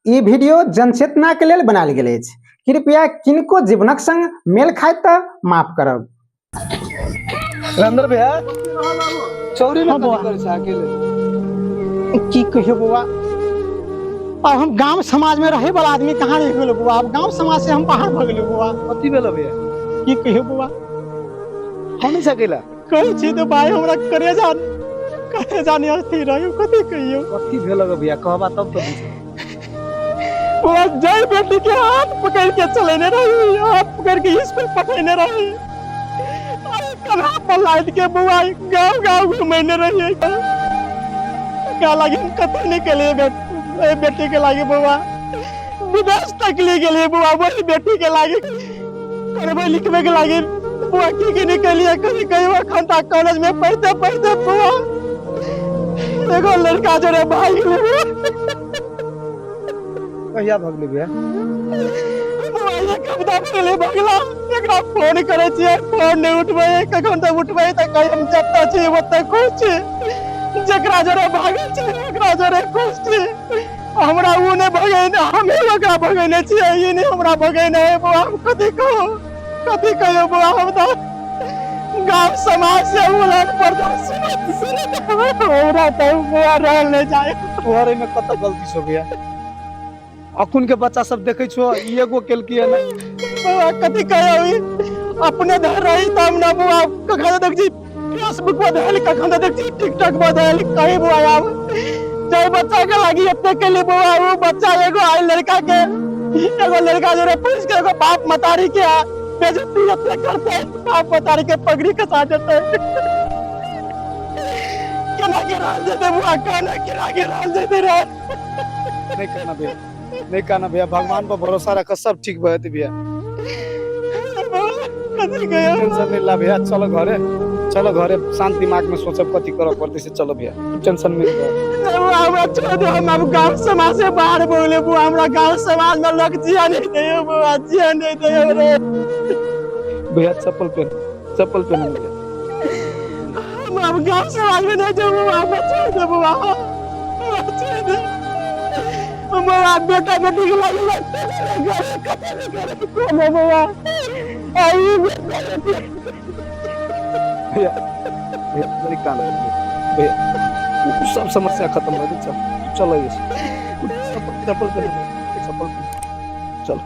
ई video जनचेतना के लेल बनायल गेल अछि। कृपया किनको जीवनक संग मेल खाय तऽ माफ करब। रामधर भैया चौरी में हाँ, बौआ। कथी करै छै अकेले? की कहियो बौआ, अब हम गांव समाज में रहे वाला आदमी कहाँ रह गेलो बौआ। अब गांव समाज से हम बाहर भऽ गेलो बौआ। कथी भेलो भैया? की कहियो बौआ, हम नहीं सकेला कहै छी तऽ भाई हमरा करेजा करेजा नहीं स्थिर रही। कथी कहियो? कथी भेलो गो भैया, कहबा तब तो बुझब। बौआ, जय बेटी के हाथ पकड़ के चलेने रही, हाथ पकड़ के स्कूल पठेने रही, अरे कन्हा पर लाद के बौआ गाँव गाँव घुमेने रही। क्या लागे हम कतौ नहीं के बे, बेटी के लागे बौआ विदेश तक ले गेलिए बौआ। वही बेटी के लागे पढ़बै लिखबै के लागे बौआ की की नहीं केलिए। कभी कहियो अखन तक कॉलेज में पढ़ते पढ़ते बौआ एगो लड़का जोरे भाग गेलै बौआ। कहिया भगले भैया? बौआ एक हफ्ता पहिले भगला। एकरा फोन करै छियै, फोन नहि उठबै। कखन तक उठबै तऽ कहे हम जतऽ छी ओतऽ खुश छी, जकरा जोरे भागल छी ओकरा जोरे खुश छी। हमरा ओ नहि भगेने, हमे ओकरा भगेने छियै, ई नहि हमरा भगेने है बौआ। हम कथी कहू, कथी कहियो बौआ? हम तऽ गाँव समाज से उलट पर सुनैत सुनैत हमरा तऽ बौआ रहल नहि जाय। तोहर एहिमे कतऽ गलती छौ भैया? अखुन के बच्चा सब देखै छौ, ई एगो केलकी है ना। बौआ कथी कहियो, ई अपने धर रही तब ना बौआ। कखन देख छी फेसबुक पर धैल, कखन देख छी टिकटॉक पर धैल। कहीं बौआ आब जय बच्चा के लागी एते के लिए बौआ, वो बच्चा एगो आई लड़का के एगो लड़का जोरे पूछ के एगो बाप मतारी के बेइज्जती एते करते, बाप मतारी के पगड़ी खसा देते। केना के रहल जेते बौआ, केना केना के रहल जेते रे? नहीं कहना भैया, नहीं कहना भैया, भगवान पर भरोसा रख, सब ठीक भऽ जेतै भैया। कथी कहियो? टेंशन नहीं ला भैया, चलो घरे, चलो घरे, शांत दिमाग में सोचब कथी करऽ पड़तै से। चलो भैया, टेंशन नहीं लो। बौआ हमरा छोड़ दे, हम अब गांव समाज से बाहर बोले बौआ। हमरा गांव समाज में लोग जिया नहीं दे बौआ, जिया नहीं दे रे। भैया चप्पल पहन, चप्पल पहन भैया। हम अब गांव समाज में नहीं जाऊँ बौआ, हमरा छोड़ दे बौआ, हमरा छोड़ दे बौआ। बेटा बेटी के लागे कथी नहीं करे कोनो बौआ, आई बेटा बेटी। भैया, भैया नहीं कान भैया, उ सब समस्या खत्म हो गई। चल चलो, ये चप्पल चप्पल पहन, चप्पल पहन, चलो।